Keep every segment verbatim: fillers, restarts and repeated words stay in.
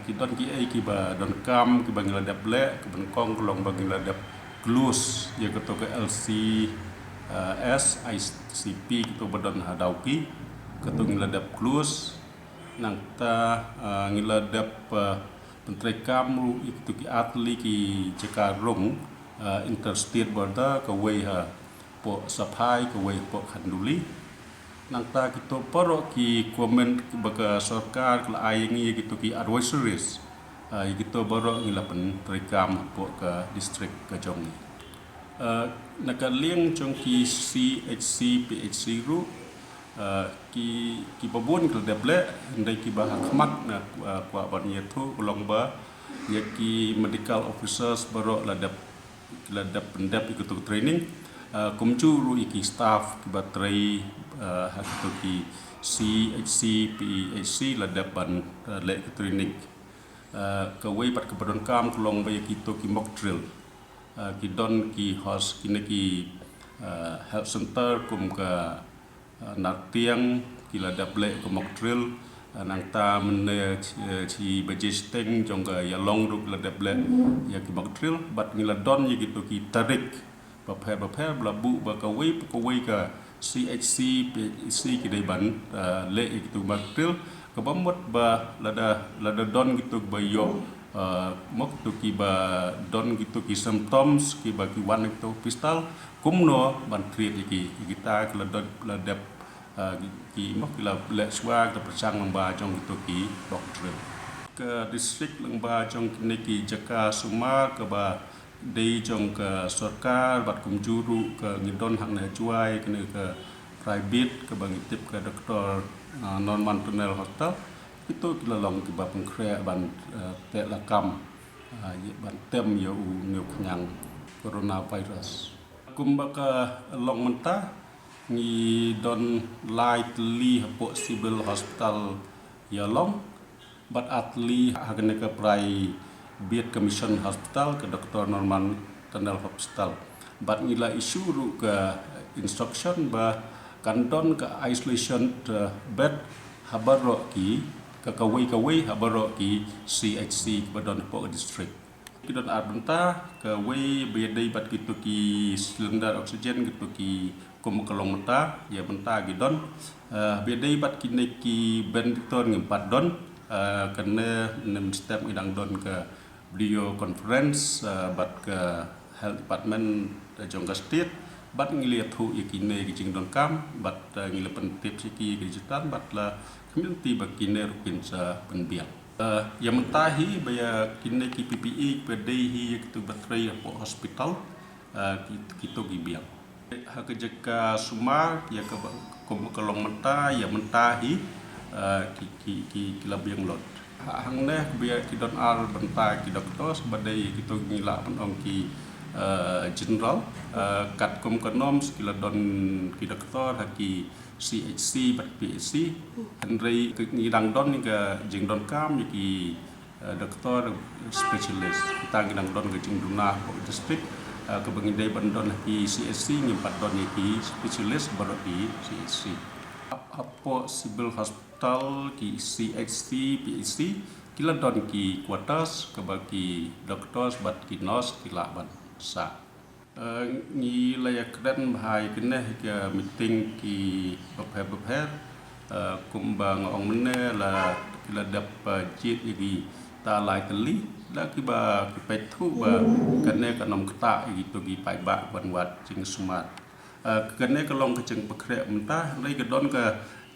Ki don kiei kiba donkam kiba ngi la dep leh, kaba nyngkong ka long ba ngi la dep close ïa kato ka L C S I C P kato ba don ha Dawki, kato ngi la dep close. Nangta ngi la dep pyntreikam ruh ïa kato ki ar tylli ki jaka rung interstate border, kawei hapoh Saphai, kawei hapoh Khanduli. Nangta kito baroh ki comment ba ka sorkar ka la ai ïa ngi, kito ki advisories, ïa kito baroh ngi la pyntreikam hapoh ka district ka jong ngi. Na ka liang jong ki C H C P H C ruh, ki kiba bun ki la dep leh, hynrei kiba ha khmat nga kwah ban ïathuh ka long ba ïa ki medical officers baroh la dep la dep pyndep ïa kato ka training. Kumjuh ruh ïa ki staff kiba trei ha kato ki C H C P H C la dep ban leh ka training. Kawei pat kaba donkam ka long ba ïa kito ki mock drill, ki don ki hos kine ki health center kum ka Nartiang ki la dep leh ka mock drill. Nangta mynne shi baje shiteng jong ka Ïalong ruh ki la dep leh ïa ki mock drill. Bad ngi la don ïa kito ki tarik bapher bapher ba la buh ba kawei pa kawei ka C H C P H C ki dei ban leh ïa kito ki mock drill, kaba mut ba lada lada don kito kiba ïoh mo kito kiba don kito ki symptoms kiba ki wan ïa kito hospital, kumno ban treat ïa ki. Ïa kita ki la dep ki mo ki la leh shuwa ka pyrshang lyngba jong kito ki mock drill. Ka district lyngba jong kine ki jaka sumar kaba dei jong ka sorkar bad kumjuh ruh ka ngi don hangne ha Jowai kane ka private kaba ngi tip ka Doctor Norman Tunnel Hospital. Kito ki la long kiba pynkhreh ban teh lakam ban tem ïa une u khñiang coronavirus. Kumba ka long mynta ngi don lai tylli hapoh Civil Hospital Ïalong bad ar tylli ha kane ka private ka Mission Hospital ka Doctor Norman Tunnel Hospital. Bad ngi la issue ruh ka instruction ba kan don ka isolation bed ha baroh ki, ka kawei kawei ha baroh ki C H C ba don hapoh ka district. Ki don ar bynta, kawei ba ïadei bad kito ki cylinder oxygen, kito ki kum ka long mynta, ïa mynta ki don. Ba ïadei bad kine ki ventilator ngim pat don. Kane mynstep ngi dang don ka video conference bad ka health department jong ka state bad ngi la ïathuh ïa kine ki jingdonkam bad ngi la pyntip sha ki ki jingdonkam bad la community ba kine ruh kin sa pynbiang. Ïa mynta hi ba ïa kine ki P P E ba dei hi ïa kito ba trei hapoh hospital, kito ki biang. Ha ka jaka sumar ïa kaba kum ka long mynta, ïa mynta hi ki ki ki la biang lut. Hangne ba ïa ki don ar bynta ki doctors ba dei kito ngi lah ban ong ki general, katkum ka norms ki la don ki doctor ha ki C H C bad P H C. Hynrei ngi dang don ka jingdonkam ïa ki doctor specialist. Kita ngi dang don ka jingduna hapoh district kaba ngi dei ban don ha ki C H C, ngim pat don ïa ki specialist baroh ki C H C. Hapoh Civil Hospital, ki C H C, P H C ki la don ki quarters kaba ki doctors bad ki nurse ki lah ban sah. Ngi la ïakren bha ïa kine ki meeting ki bapher bapher. Kumba nga ong mynne la ki la dep jied ïa kita lai tylli da kiba ki peit thuh ba kane kan ym ktah ïa kito ki paidbah ban wad jingsumar. Kane ka long ka jingpynkhreh mynta, hynrei ka don ka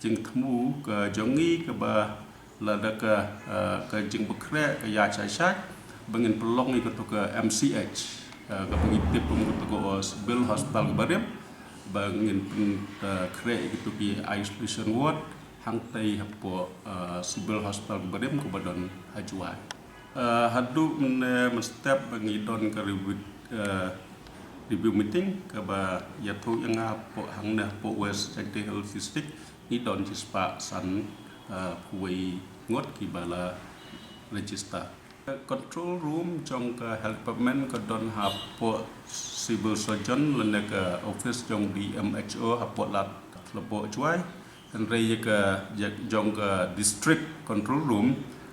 jingthmu ka jong ngi kaba lada ka ka jingpynkhreh ka ïaid shai shai ba ngin pynlong ïa kato ka M C H kaba ngi tip kum kato ka Civil Hospital ka barim, ba ngin pynkhreh ïa kato ki isolation ward hangtei hapoh Civil Hospital ka barim kaba don ha Jowai. Haduh mynne mynstep ba ngi don ka review meeting kaba ïathuh ïa nga hapoh hangne hapoh West Jaintia Hills District ngi don shispah san phew wei ngut kiba la register. Control room jong ka health department ka don hapoh civil surgeon lane ka office jong D M H O hapoh Lad Khlaboh Jowai. Hynrei ïa ka jong ka district control room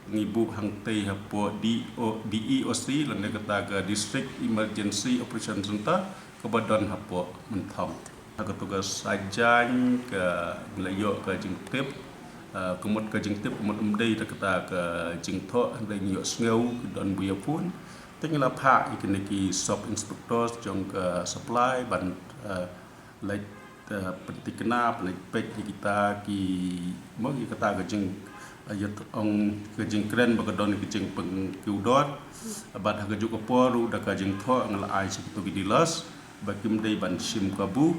Ngi buh hangtei hapoh D O, D E O C lane kata ka District Emergency Operation Center kaba don hapoh Mynthong. Ha kato ka sajan ka ngi la ïoh ka jingtip, ah, ka mut ka jingtip ka mut ym dei da kata ka jingthoh, hynrei ngi ïohsngew ki don ba ïa phone. Te ngi la phah ïa kine ki sub inspectors jong ka supply ban, ah, leit, ah, pynthikna, pynleit peit ïa kita ki, mo, ïa kata ka jing, ah, ïa ong ka jingkren ba ka don ka jingpynkiew dor. Bad ha kajuh ka por ruh da ka jingthoh ngi la ai sha kito ki dealers ba kim dei ban shim kabu.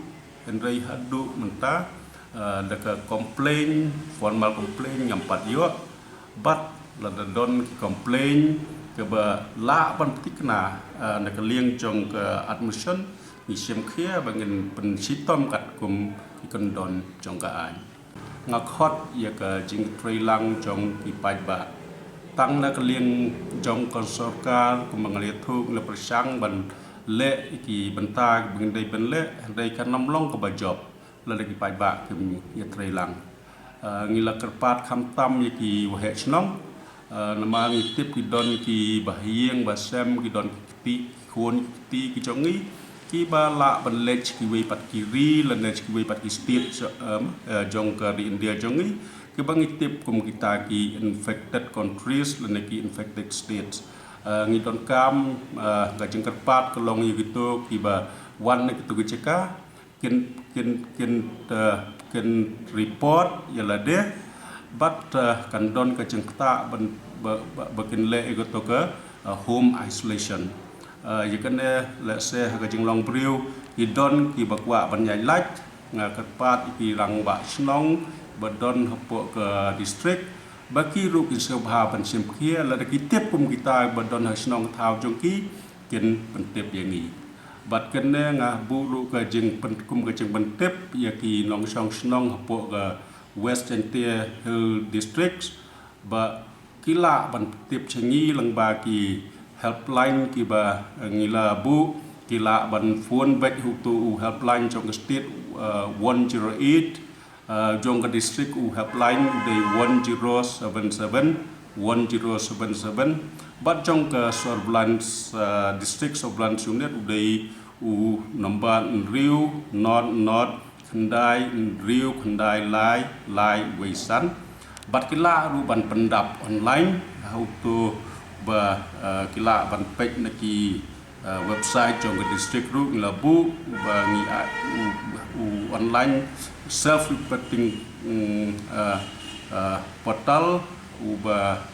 Hynrei haduh mynta, ah, da ka complaint, formal complaint ngam pat ïoh. Bad lada don ki complaint kaba lah ban pynthikna, ah, na ka liang jong ka admission, ngi shim khia ba ngin pynshitom katkum ki kyndon jong ka aiñ. Nga khot ïa ka jingtreilang jong ki paidbah. Tang na ka liang jong ka sorkar kumba nga la ïathuh, ngi la pyrshang ban leh ïa ki bynta ba ngin dei ban leh, hynrei kan ym long kaba jop lada ki paidbah kim ïatreilang. Ah, ngi la kyrpad khamtam ïa ki waheh shnong. Ah, namar ngi tip ki don ki bahaïing bahasem, ki don ki kti, ki khun ki kti ki jong ngi, kiba lah ban leit sha kiwei pat ki ri lane sha kiwei pat ki state, em, eh, jong ka ri India jong ngi, kiba ngi tip kum kita ki infected countries lane ki infected states. Ah, ngi donkam, ah, ka jingkyrpad ka long ïa kito kiba wan na kito ki jaka kin, kin, kin, eh, kin report ïa lade, bad, eh, kan don ka jingktah ban, ba, ba, ba kin leh ïa kato ka, eh, home isolation. Eh, ïa kane lehse ha ka jinglong briew ki don kiba kwah ban ïaid lait, nga kyrpad ïa ki rangbah shnong ba don hapoh ka district ba ki ruh kin sngewbha ban shim khia, lada ki tip kum kita ba don ha shnong thaw jong ki, kin pyntip ïa ngi. Bad kane nga buh ruh ka jingpyn-, kum ka jingpyntip ïa ki nongshong shnong hapoh ka West Jaintia Hills District ba ki lah ban tip sha ngi lyngba ki helpline kiba, eh, ngi la buh, ki lah ban phone beit ha uto u helpline jong ka state, eh, one zero eight, ah, jong ka district u helpline u dei one zero seven seven, one zero seven seven. Bad jong ka surveillance, ah, district surveillance unit u dei u number hynriew not not khyndai hynriew khyndai lai lai wei san. Bad ki lah ruh ban pyndap online ha uto ba, ah, ki lah ban peit na ki, ah, website jong ka district ruh ngi la buh ba ngi, ah, u, u online self reporting, mm, ah, ah, portal uba,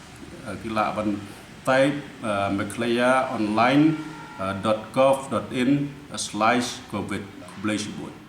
ah, ki lah ban type, ah, meghalaya online, ah, dot gov dot in slash covid. Khublei shibun.